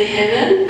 Say heaven.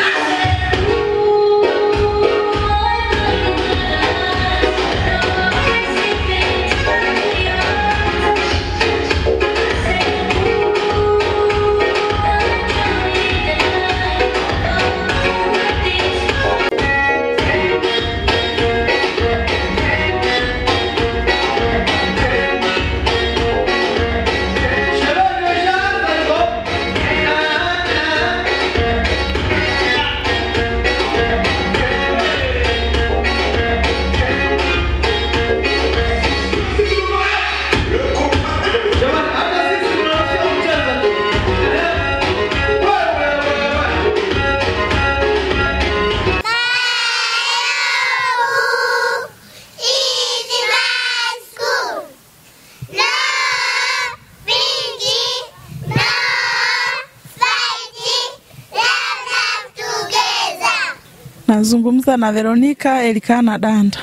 Nazungumza na Veronica Elikana Danda.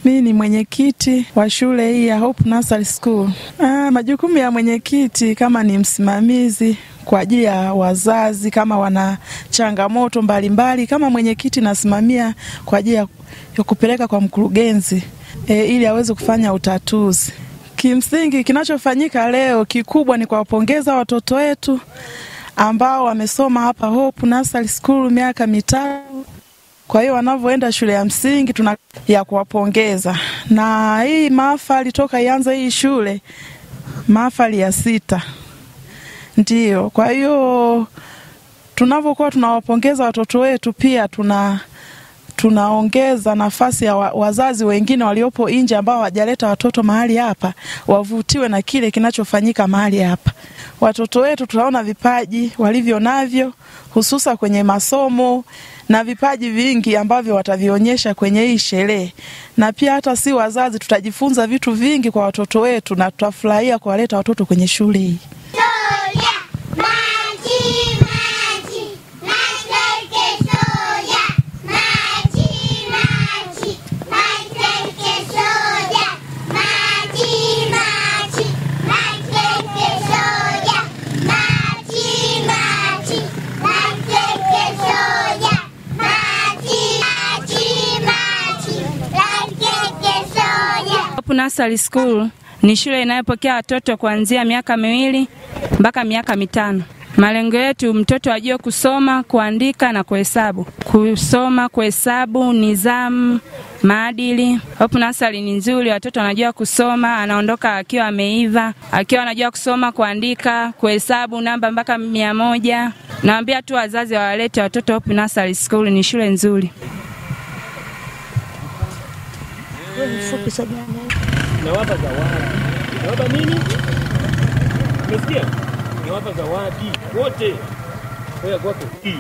Mimi ni mwenyekiti wa shule hii ya Hope Nursery School. Majukumu ya mwenyekiti kama ni msimamizi kwa ajili ya wazazi kama wana changamoto mbalimbali, kama mwenyekiti nasimamia kwa ajili ya kupeleka kwa mkurugenzi ili aweze kufanya utatuzi. Kimsingi kinachofanyika leo kikubwa ni kuwapongeza watoto wetu ambao wamesoma hapa Hope Nursery School miaka 3. Kwa hiyo wanavyoenda shule ya msingi tuna ya kuwapongeza. Na hii mahafali toka ianze hii shule, mahafali ya 6. Ndiyo, kwa hiyo tunavyokuwa tunawapongeza watoto wetu pia tunaongeza nafasi ya wazazi wengine waliopo nje ambao hawajaleta watoto mahali hapa wavutiwe na kile kinachofanyika mahali hapa. Watoto wetu tunaona vipaji walivyo navyo hususa kwenye masomo na vipaji vingi ambavyo watavionyesha kwenye hii sherehe. Na pia hata si wazazi tutajifunza vitu vingi kwa watoto wetu na tutafurahia kuwaleta watoto kwenye shule hii. Hope Nursery School ni shule inayopokea watoto kuanzia miaka 2 mpaka miaka 5. Malengo yetu mtoto ajue kusoma, kuandika na kuhesabu. Kusoma, kuhesabu, nidhamu, maadili. Hope Nursery ni nzuri, watoto wanajua kusoma, anaondoka akiwa ameiva, akiwa anajua kusoma, kuandika, kuhesabu namba mpaka 100. Naambia tu wazazi wawalete watoto Hope Nursery School, ni shule nzuri. Nawapa zawadi. Nawapa nini? Umesikia? Nawapa zawadi wote. Wewe kwako hii.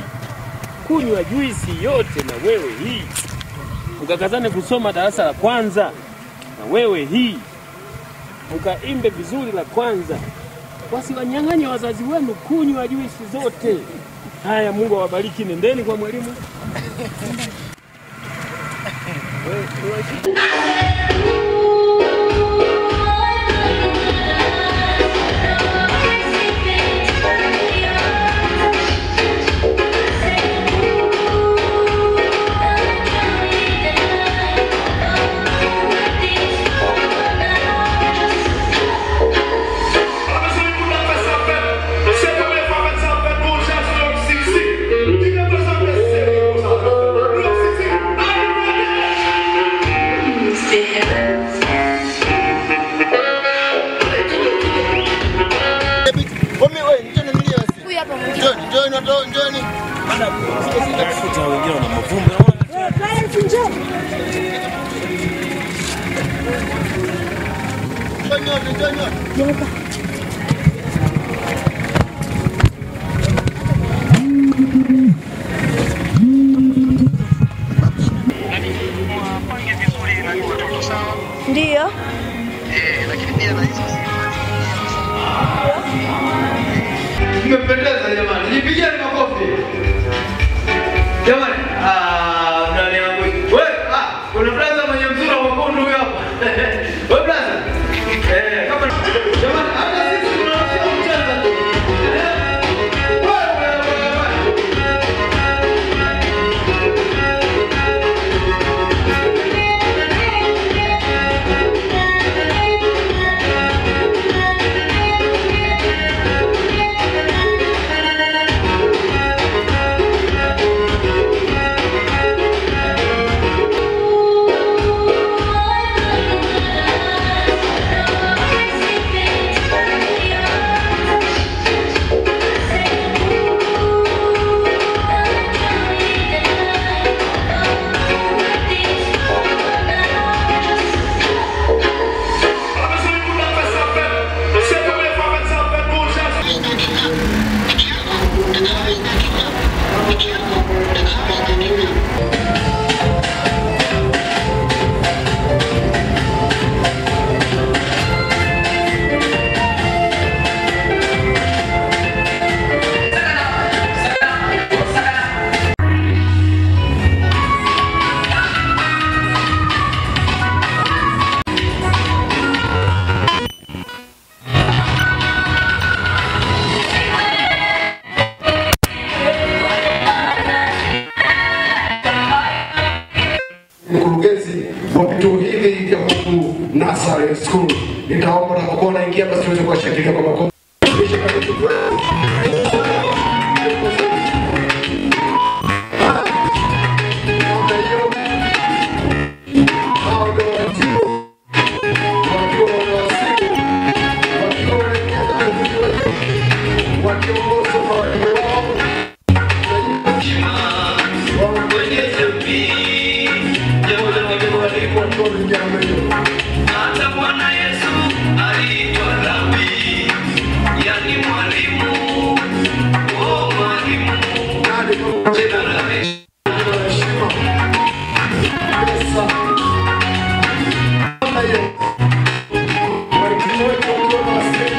Kunywa juisi yote na wewe hii. Ukakazane kusoma darasa la kwanza na wewe hii. Ukaimbe vizuri la kwanza. Wasiwanyang'anye wazazi wenu kunywa juisi zote. Haya, Mungu awabariki, nendeni kwa mwalimu. Ndio. Lakini pia na hizo Mmependeza jamani. Jipigieni makofi. Jamani, mnaniangusha. Wewe, kuna brother mwenye mzura mwekundu huyo hapa. Wewe brother. Kama jamani, hata Nitaomba unapokuwa unaingia basi tuweze kuwashangilia kwa makofi. Hata Bwana Yesu aliitwa Rabi, yani mwalimu. Oh, mwalimu. Jina la heshima.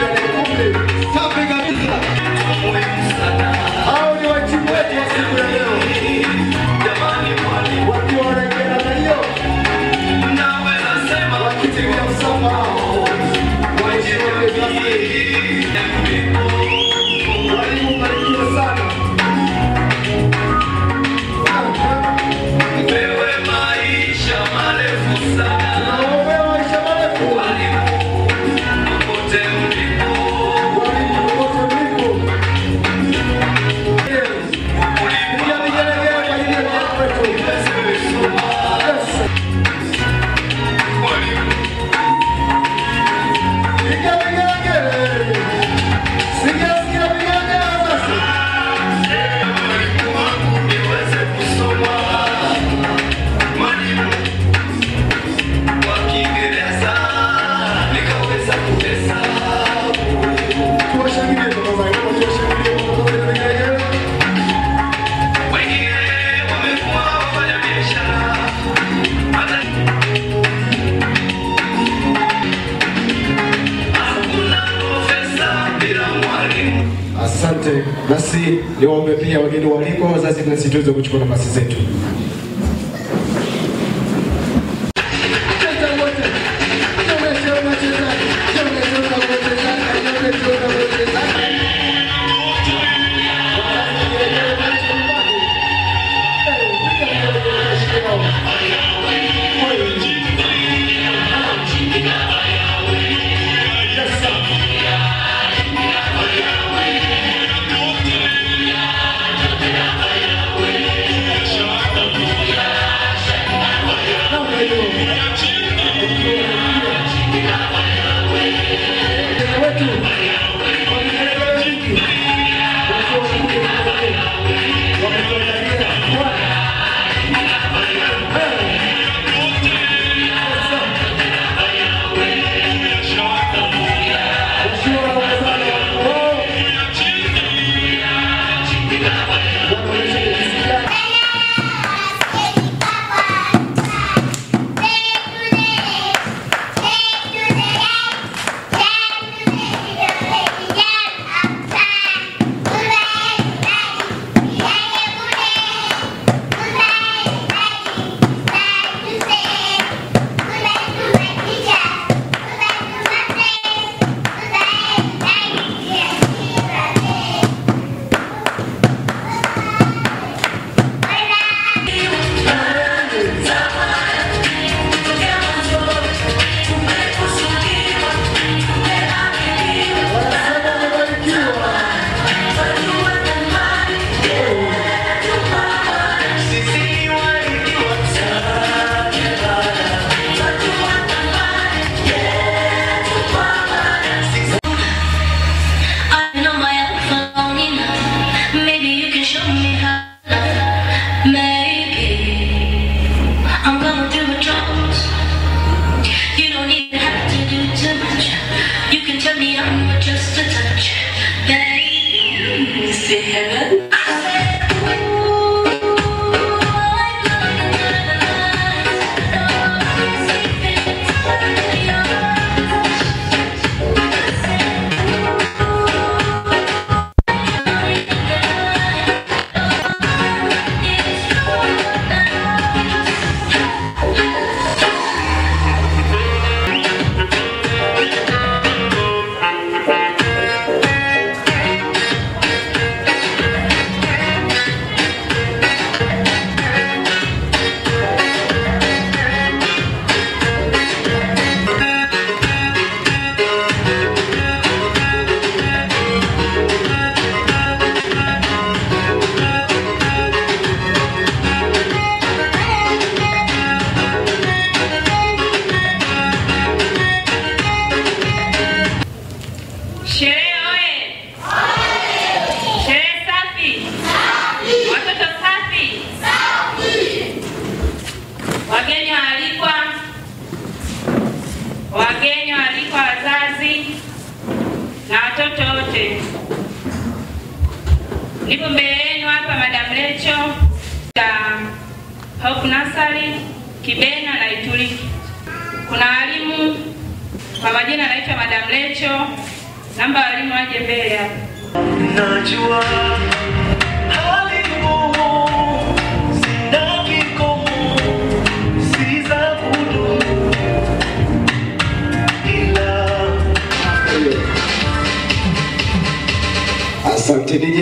Safi kabisa. Hao ni wahitimu wetu wa siku ya leo. Wakiwa wanaingia namna hiyo. Wakitimia msafara wao. Waheshimiwa wageni rasmi. Walimu mbarikiwe sana. Mpewe maisha marefu sana. Tunawaombea maisha marefu. Walimu popote mlipo. Walimu popote mlipo. Piga vigelegele kwa ajili ya vijana wetu. Yes. Piga vigelegele. Sikia vigelegele sasa. Mwalimu wangu niweze kusoma. Mwalimu wa Kiingereza nikaweza kuhesabu. Tuwashangilie tafadhali. Naomba tuwashangilie kwa makofi na vigelegele. Wengine wamekuwa wafanyabiashara. Hata hakuna profesa bila mwalimu. Asante. Basi niwaombe pia wageni waalikwa, wazazi, nasi tuweze kuchukua nafasi zetu. Cheza wote. Jionyeshe unachezaje. Jionyeshe unavyochezaje. Jionyeshe unavyochezaje. Wazazi, vigelegele maisha nyumbani. Piga vigelegele kwa heshima. Kweli. Yes, sir. Namna hiyo. Vijana wetu kwa vigelegele vingi wakiwa wanakuja kutoka wametuandalia Bwana. Wakiwa wanaongozana na walimu wao wanaonyesha ni jinsi gani. Wanasema wamebarikiwa. I know my life for long enough. Maybe you can show me how. Maybe I'm going through a drought. You don't even have to do too much. You can turn me on with just a touch, baby. Say hello. Nipo mbele yenu hapa Madam Lecho Hope Nursery, Kibena na Ituliki. Kuna walimu kwa majina anaitwa Madam Lecho. Namba walimu waje mbele hapa. Najua hali ngumu, sina kikomo, si za kudumu, ila. Asante DJ.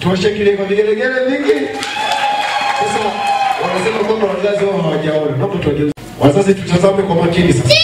Tuwashangilie kwa vigelegele vingi. Sasa wanasema kwamba wazazi wao hawajaona. Naomba tuwageuze. Wazazi tutazame kwa makini sasa.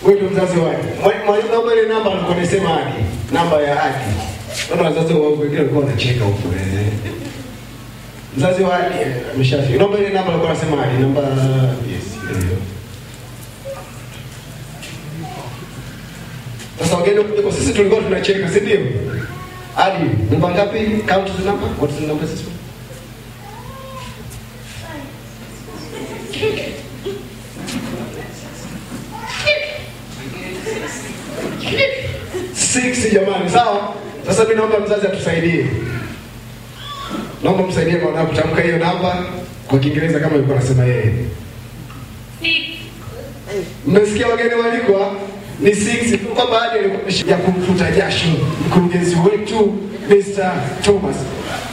Wewe ndio mzazi wake. Mwalimu naomba ile namba alikuwa anasema hadi. Namba ya hadi. Naona wazazi wao wengine walikuwa wanacheka huko. Mzazi wa hadi ameshafika. Naomba ile namba alikuwa anasema hadi. Namba yes, ndio. Sasa wageni kwa sisi tulikuwa tunacheka, si ndio? Hadi namba ngapi? Count the number. What is the number system? 6 jamani, sawa? Sasa mimi naomba mzazi atusaidie. Naomba msaidie mwanao kutamka hiyo namba kwa Kiingereza kama alikuwa anasema yeye. 6. Mmesikia wageni walikwa ni 6 kwa baada ya kumfuta jasho mkurugenzi wetu Mr. Thomas.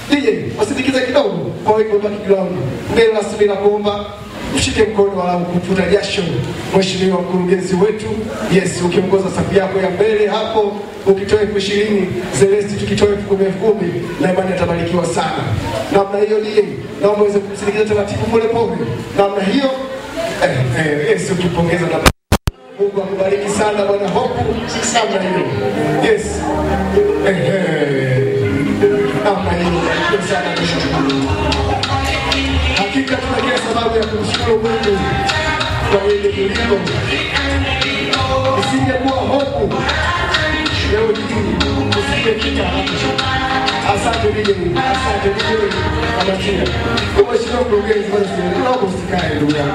DJ, wasindikize kidogo kwa wiko background. Mbele rasmi na kuomba mshike mkono wala kumfuta jasho mheshimiwa mkurugenzi wetu. Yes, ukiongoza safu yako ya mbele hapo, ukitoa 20,000, Celeste tukitoa 10,000, na imani atabarikiwa sana. Namna hiyo DJ, naomba uweze kumsindikiza taratibu pole pole. Namna hiyo yes, ukipongeza na Mungu akubariki sana bwana Hope. Namna hiyo. Yes. Namna hiyo, barikiwa sana. Hakika tuna kila sababu ya kumshukuru Mungu kwa ile kuliko. Isingekuwa Hope leo hii usingefika hapa. Asante DJ, asante DJ. Amatia. Mheshimiwa mkurugenzi, basi naomba usikae ndugu yangu.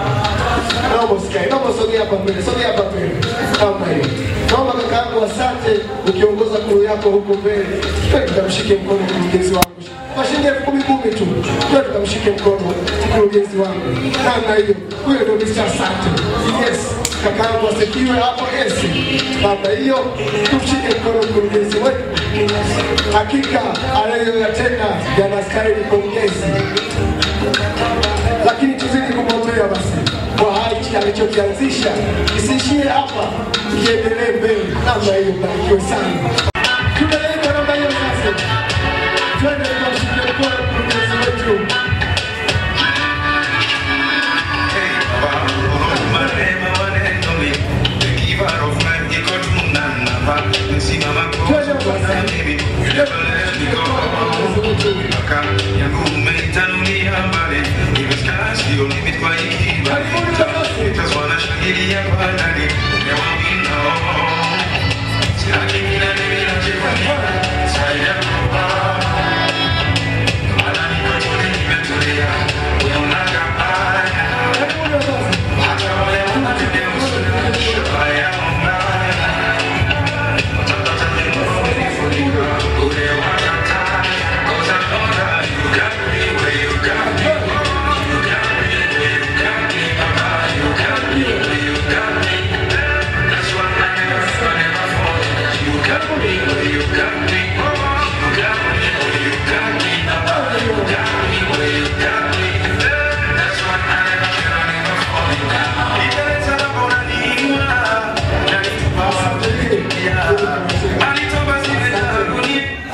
Naomba usikae. Naomba sogea hapa mbele, sogea hapa mbele. Kama hiyo. Naomba kakaangu asante ukiongoza kuru yako huko mbele. Twende tukamshike mkono mkurugenzi wangu. Kwa shilingi 10,000 tu. Twende tukamshike mkono mkurugenzi wangu. Namna hiyo. Huyo ndio Mr. Asante. Yes. Kakaangu asifiwe hapo. Yes. Namna hiyo tumshike mkono mkurugenzi wetu. Hakika aliyoyatenda yanastahili pongezi. Lakini tuzidi kumwombea basi kwa hiki alichokianzisha isiishie hapa, kiendelee mbele. Namna hiyo, barikiwe sana. Tuendelee kwa namna hiyo sasa. Twende tukamshike mkono mkurugenzi wetu.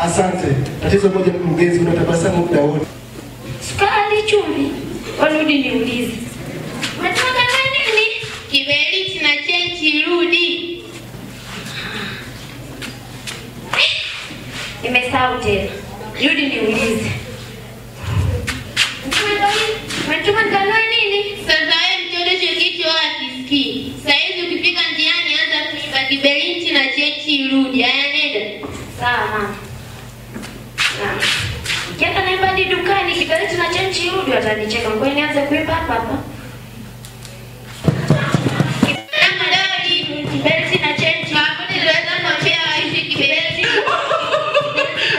Asante. Tatizo moja mkurugenzi, unatabasamu muda wote. Sukari, chumvi. Warudi niulize. Unataka nini? Kiberiti na chenchi rudi. Nimesahau tena. Rudi niulize. Unataka nikanunue nini? Sasa wewe mtoto hicho kichwa hakisikii. Sasa hizi ukifika njiani anza kuimba kiberiti na chenchi rudi. Haya nenda. Sawa mama. Kienda naimba hadi dukani kiberiti na chenchi rudi watanicheka. Ngoja nianze kuimba hapa hapa. Kiberiti na chenchi. Hapo niliweza kuambia waishi kiberiti.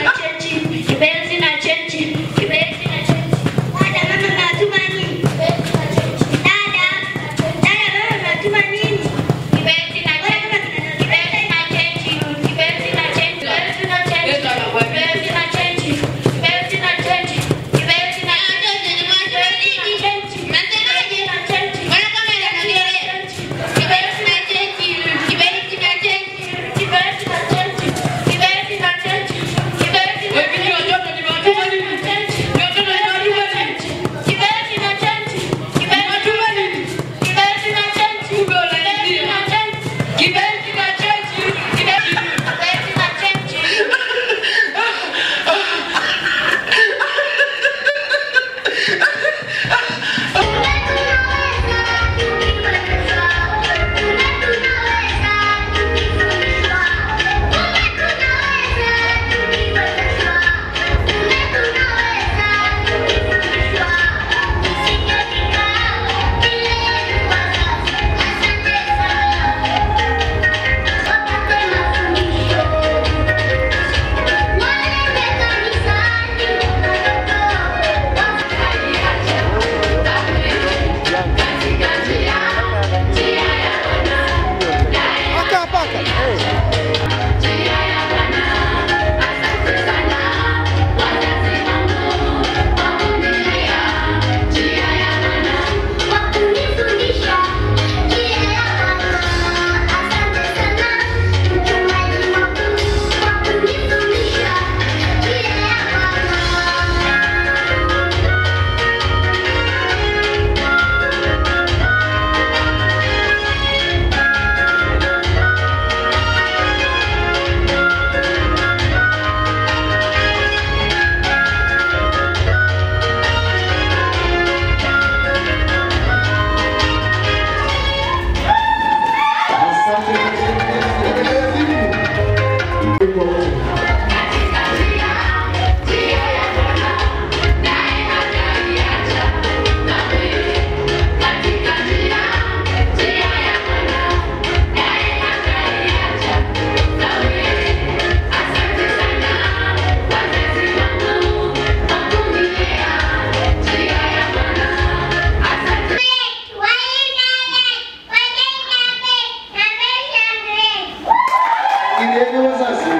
Na chenchi, kiberiti na chenchi, kiberiti na chenchi. Dada mama natuma nini? Kiberiti na chenchi. Dada, dada mama natuma nini? Kiberiti na chenchi. Kiberiti na chenchi. Kiberiti na chenchi. Kiberiti na chenchi. Kiberiti na chenchi. Kiberiti na chenchi. Kiberiti na chenchi. Nasemaje? Shangilieni wazazi.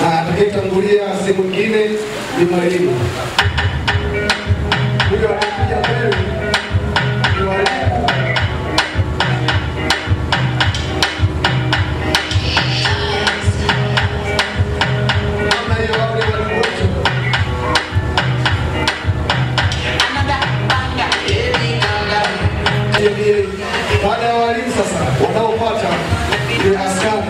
Atakayetangulia si mwingine ni mwalimu. Huyo anakuja mbele ni mwalimu. Namna hiyo wao ni walimu wetu. Baada ya walimu sasa wanaopata ni askari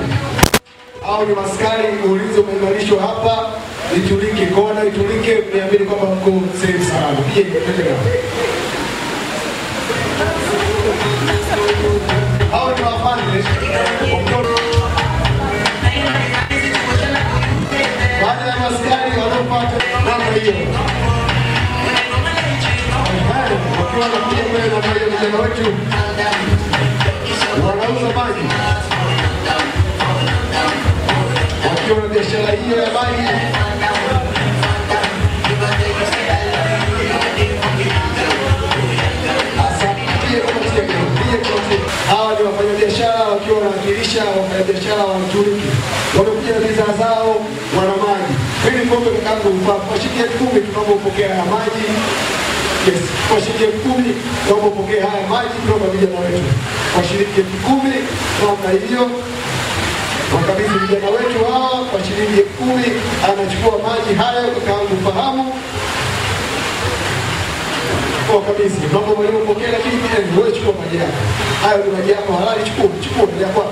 au ni maskari. Ulinzi umeimarishwa hapa Itulike, kona Itulike, mniamini kwamba mko safe salama. Pia hao ni wafande. Baada ya maskari wanaopata namna hiyo, wakiwa wanakuja mbele na hiyo, vijana wetu wanauza maji wakiwa na biashara hiyo ya maji. Hawa ni wafanyabiashara wakiwa wanawakilisha wafanyabiashara wa Itulike, wamekuja na bidhaa zao, wana maji. Mimi niombe kakangu kwa shilingi 10,000 tunaomba upokee haya maji. Yes, kwa shilingi 10,000 tunaomba upokee haya maji kutoka vijana wetu. Kwa shilingi 10,000 namna hiyo wakabidhi vijana wetu hawa kwa shilingi 10,000, anachukua maji hayo kakaangu fahamu. Kwa kabisa, naomba mwalimu pokea, lakini pia wewe chukua maji yako. Hayo ni maji yako halali, chukua maji yako.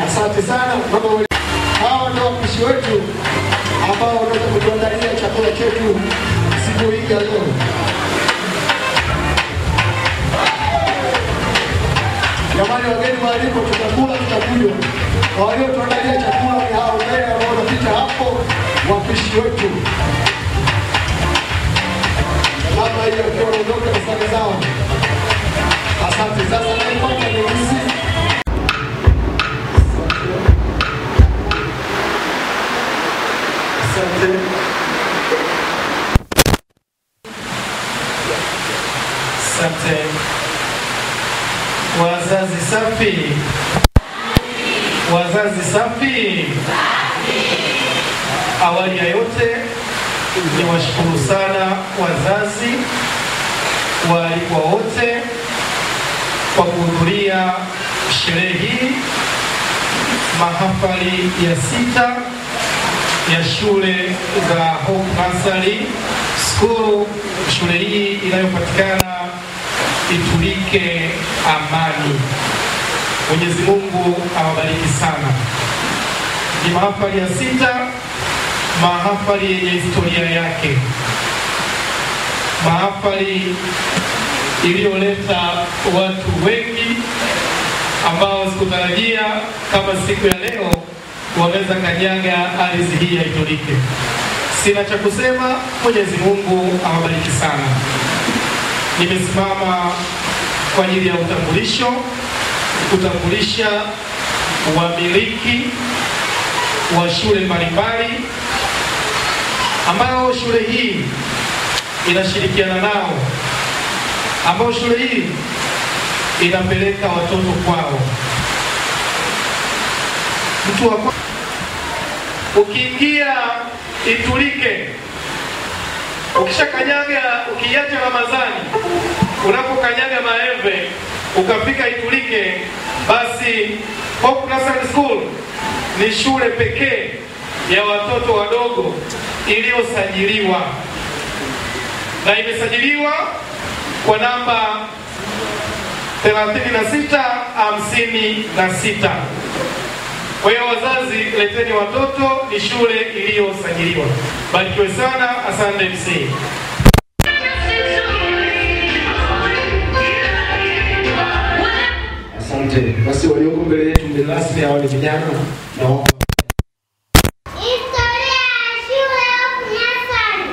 Asante sana mama. Hawa ndio wapishi wetu ambao wanaweza kutuandalia chakula chetu siku hii ya leo. Jamani wageni waalikwa, tutakula tutakunywa. Waliotuandalia chakula ni hao mbele ambao wanapita hapo, wapishi wetu. Namna hiyo wakiwa wanaondoka na sare zao. Asante. Sasa naipata ni hizi. Asante. Asante. Wazazi safi. Wazazi safi. Awali ya yote niwashukuru sana wazazi waalikwa wote kwa kuhudhuria sherehe hii, mahafali ya 6 ya shule za Hope Nursery School, shule hii inayopatikana Itulike Amani. Mwenyezi Mungu awabariki sana. Ni mahafali ya 6, mahafali yenye historia yake, mahafali iliyoleta watu wengi ambao sikutarajia kama siku ya leo waweza kanyaga ardhi hii ya Itulike. Sina cha kusema, Mwenyezi Mungu awabariki sana. Nimesimama kwa ajili ya utambulisho, kutambulisha wamiliki wa shule mbalimbali ambao shule hii inashirikiana nao, ambao shule hii inapeleka watoto kwao. Mtu wa ukiingia Itulike, ukishakanyaga, ukiacha Ramadhani, unapokanyaga Maembe ukafika Itulike, basi Hope Nursery School ni shule pekee ya watoto wadogo iliyosajiliwa, na imesajiliwa kwa namba 3656. Kwa hiyo wazazi, leteni watoto, ni shule iliyosajiliwa. Barikiwe sana, asante MC. Asante. Basi walioko mbele yetu ni rasmi hawa ni vijana na wako. Historia ya shule Hope Nursery.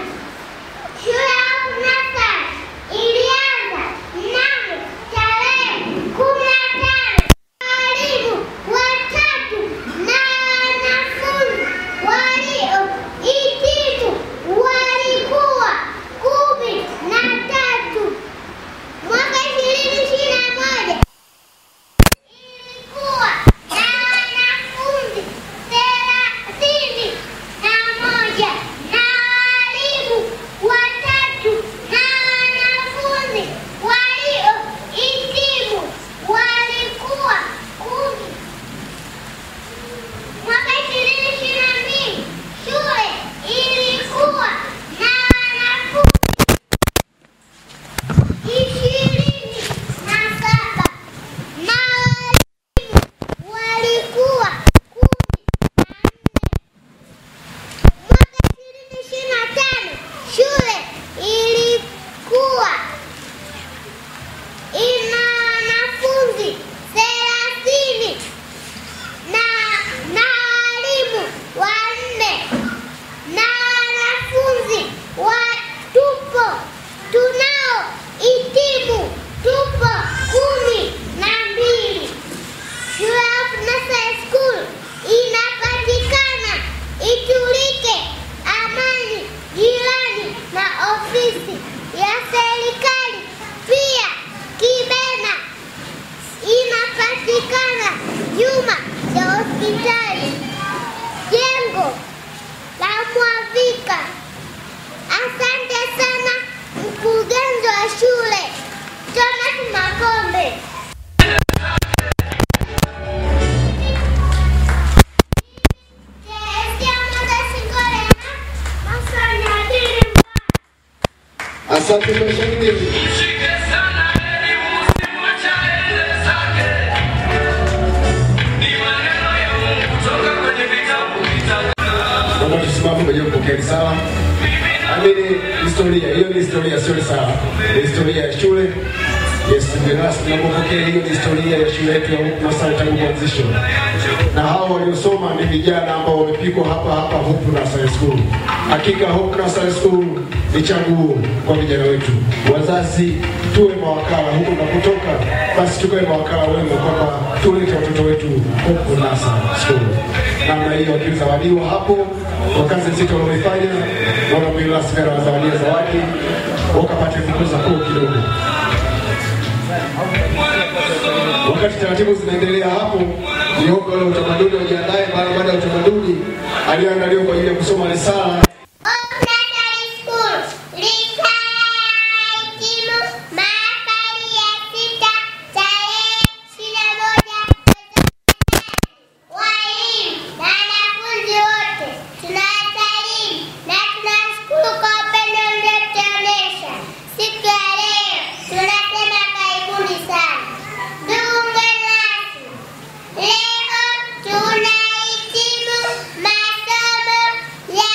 Shule Hope Nursery ilianza mnamo tarehe 15. Walimu watatu na wanafunzi waliohitimu walikuwa 13. Mwaka 2021 ilikuwa na wanafunzi 31 na walimu watatu na wanafunzi waliohitimu walikuwa 10. Mwaka 2022 shule ilikuwa na wanafunzi 27 na walimu walikuwa 14. Mwaka 2025 shule ilikuwa ina wanafunzi 30 na walimu 4 na wanafunzi tupo tunaohitimu tupo 12. Shule ya Hope Nursery School inapatikana Itulike, Amani, jirani na ofisi ya serikali. Pia Kibena inapatikana nyuma ya hospitali, jengo la Mwavika. Asante sana mkurugenzi wa shule Thomas Makombe. Asante kwa shangwe. Naomba tusimame kwa ajili ya kupokea risala. Amini historia, hiyo ni historia, sio risala. Ni historia ya shule. Yes, mgeni rasmi, naomba kupokea hiyo ni historia ya shule yetu ya Hope Nursery tangu kuanzishwa. Na hao waliosoma ni vijana ambao wamepikwa hapa hapa Hope Nursery School. Hakika Hope Nursery School ni chaguo kwa vijana wetu. Wazazi tuwe mawakala huko tunapotoka, basi tukae mawakala wema kwamba tulete watoto wetu Hope Nursery School. Namna hiyo wakizawadiwa hapo kwa kazi nzito walioifanya, naona mgeni rasmi anawazawadia zawadi wakapate kukuza koo kidogo. Wakati taratibu zinaendelea hapo, niombe wale utamaduni wajiandae. Mara baada ya utamaduni aliyoandaliwa kwa ajili ya kusoma risala. Hope Nursery School, risala ya hitimu mahafali ya 6 tarehe 21 mwezi wa 8. Walimu na wanafunzi wote tunawasalimu na tunashukuru kwa upendo mliotuonyesha siku ya leo. Tunasema karibuni sana. Ndugu mgeni rasmi, leo tunahitimu masomo ya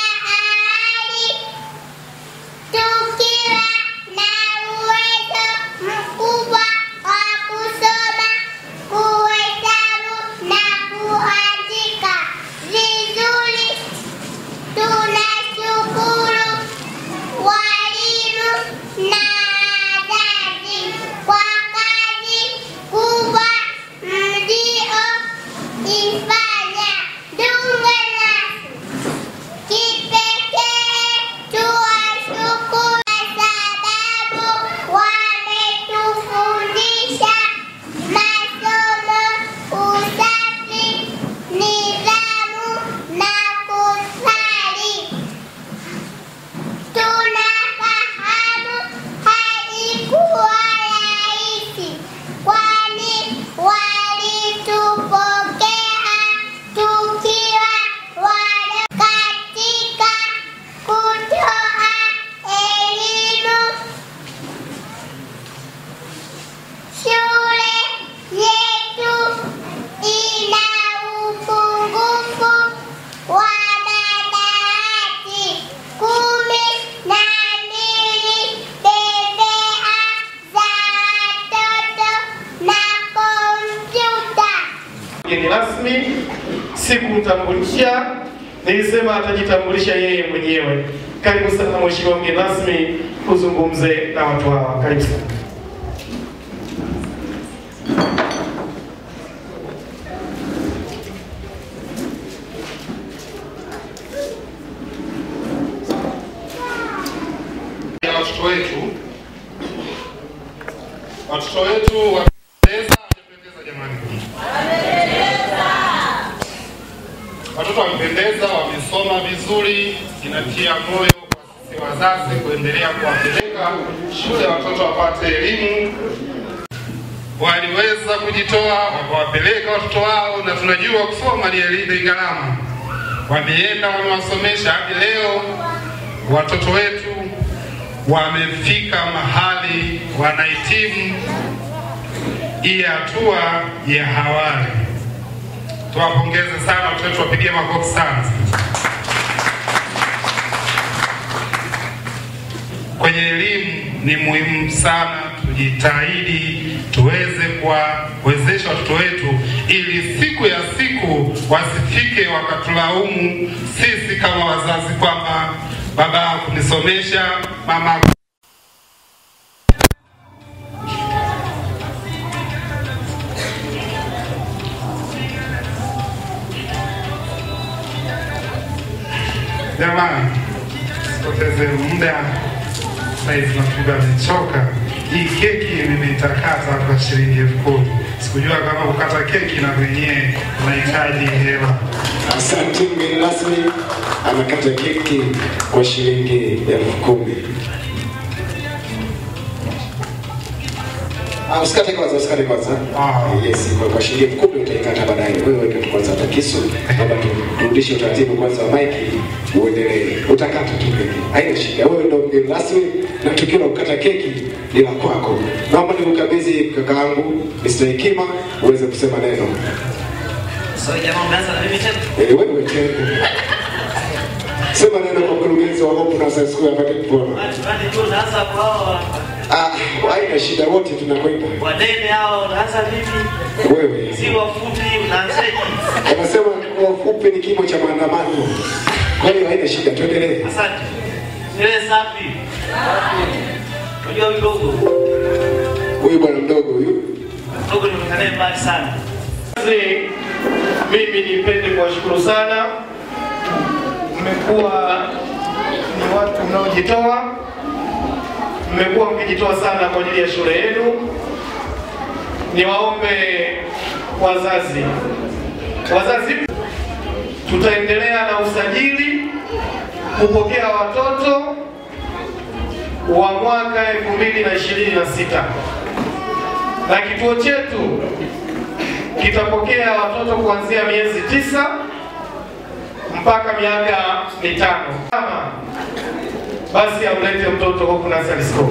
kwani walitupokea tukiwa wadogo katika kutoa elimu. Shule yetu ina upungufu wa madawati 12, bembea za watoto na kompyuta. Mgeni rasmi sikumtambulisha, nilisema atajitambulisha yeye mwenyewe. Karibu sana mheshimiwa mgeni rasmi, uzungumze na watu hawa. Karibu sana. Watoto wetu wamependeza, wamependeza jamani. Watoto wamependeza, wamesoma vizuri, inatia moyo kwa sisi wazazi kuendelea kuwapeleka shule watoto wapate elimu. Waliweza kujitoa wakawapeleka watoto wao, na tunajua kusoma ni elimu gharama. Wameenda wamewasomesha hadi leo watoto wetu wamefika mahali wanahitimu hii hatua ya awali. Tuwapongeze sana watoto wetu, wapigie makofi sana. Kwenye elimu ni muhimu sana tujitahidi tuweze kuwawezesha watoto wetu ili siku ya siku wasifike wakatulaumu sisi kama wazazi kwamba baba kunisomesha, mama. Jamani, sipoteze muda, saizi nafuga amechoka. Hii keki nimeitakata kwa shilingi 10,000. Sikujua kama kukata keki na mwenyewe unahitaji hela. Asante. Mgeni rasmi anakata keki kwa shilingi 10,000. Usikate kwanza, usikate kwanza. Yes, kwa shilingi 10,000 utaikata baadaye. Wewe weka tu kwanza hata kisu. Baba turudishe utaratibu kwanza wa maiki uendelee. Utakata tu keki. Haina shida. Wewe ndio mgeni rasmi na tukio la kukata keki ni la kwako. Naomba nikukabidhi kakaangu Mr. Hekima uweze kusema neno. So jamaa umeanza na mimi tena? Wewe tena. Sema neno kwa mkurugenzi wa Hope Nursery School apate kupona. Unaanza kwa hao. Haina shida, wote tunakwenda. Wanene hao unaanza vipi? Wewe. Si wafupi unaanzaje? Wanasema wafupi ni kimo cha maandamano. Kwa hiyo haina shida, tuendelee. Asante. Ile safi. Unajua mdogo. Huyu bwana mdogo huyu. Mdogo ni mkanae mbali sana. Mimi nipende kuwashukuru sana. Mmekuwa ni watu mnaojitoa. Mmekuwa mkijitoa sana kwa ajili ya shule yenu. Niwaombe wazazi. Wazazi, tutaendelea na usajili kupokea watoto wa mwaka 2026. Na kituo chetu kitapokea watoto kuanzia miezi 9 mpaka miaka 5. Kama basi amlete mtoto Hope Nursery School.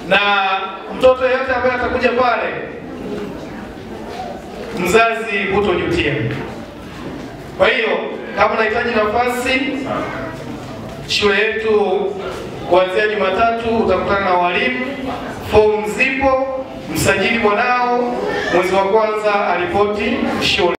Na mtoto yeyote ambaye atakuja pale, mzazi hutojutia. Kwa hiyo kama unahitaji nafasi, shule yetu kuanzia Jumatatu utakutana na walimu, fomu zipo, msajili mwanao mwezi wa kwanza alipoti shule.